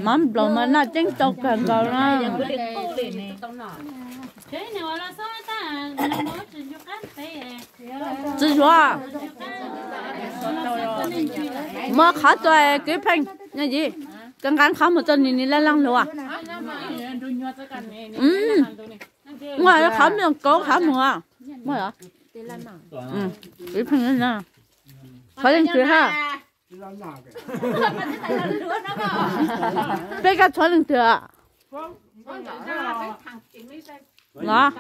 Mab nplaum mas noj ceeb tau kawg nkaus na. Tsis yuav. Muab qhov txua kwv pheej nyob yim, koj nqa qhov mus txog nim nim laj leej lug. Muaj qhov me kauv qhov mus. Kwv pheej, thov leej twg ha? Peb koj thov leej twg? Los,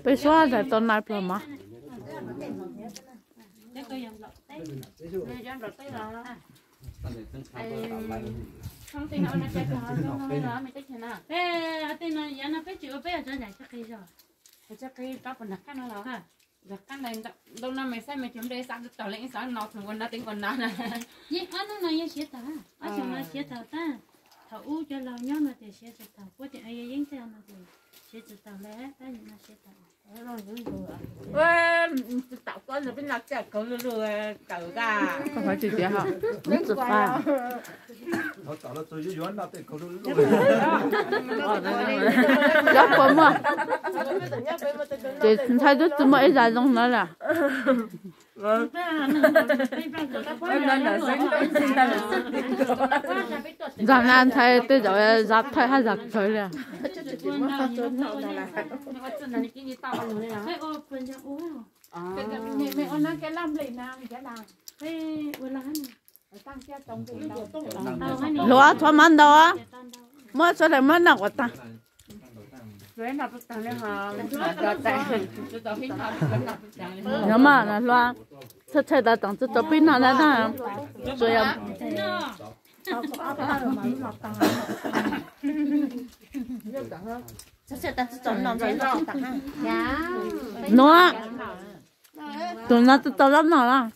peb suab tais tau nai pluag mas. Ntawm qab no me xaib me cov npe xav tau leej xav no tus npua no teb npua no na. Yeej ob hnub no yeej siav tag, ob xyoos no siav tag tag. Thaum ub cov laug nyob no tias siav tsis tag, puab tias yeej tag no tias siav tsis tag li, tab nim no siav tag. Tsis tau koj peb no txawj kaug luj luj tawm koj. Koj qhov tsis tiav hos, tsis fab. Cov puas muaj, ces ntxhais twb tsis muaj ib zaj zoo no lawm. Zaj na ntxhais tej zaum zaj thawj hab zaj kawg li. Hluav, thov mov ntau, muab sawv daws muab noj kom tag. Nov mas Hluav, txhaj txhaj tau tsoom txhua peb noj na. Nuav, tus no tsis tau zaub noj lawm.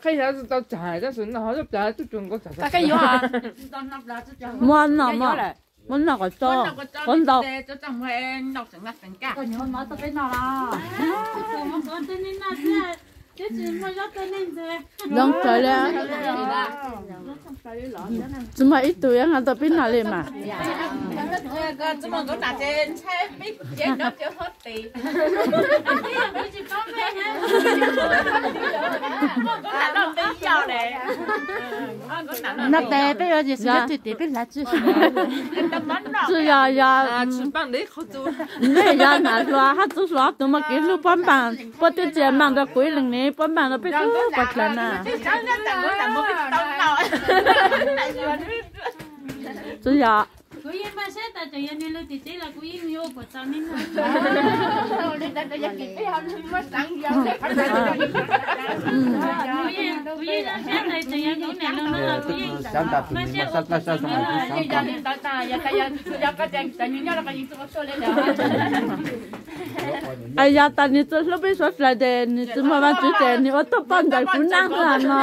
Qhia xyov tsis tau tsam tab sis no ho lub plawv tub tsuag nkaus tsam. Muab noj, muab noj kom tso, qhuav ntau. Zoo kawg li. Tsis muaj ib tug yuav nqa tau peb noj li mas. Noj tes peb yuav tsis xwm txheej tim peb hlais tsi. Tsis yog, yog nej yog Nam Hluas hab Txwv Hluas ob tug muaj kev hlub puab npaaj, puab twb tsia npaaj rau kuv ib leeg ne, puab npaaj rau peb txhua plawg na. Tsis yog. Yog tas nws txawj hlub peb suav dlawg ces nws tsis muaj Vaajtswv ces nws ua tug poj ntxawm kuv nab hla no.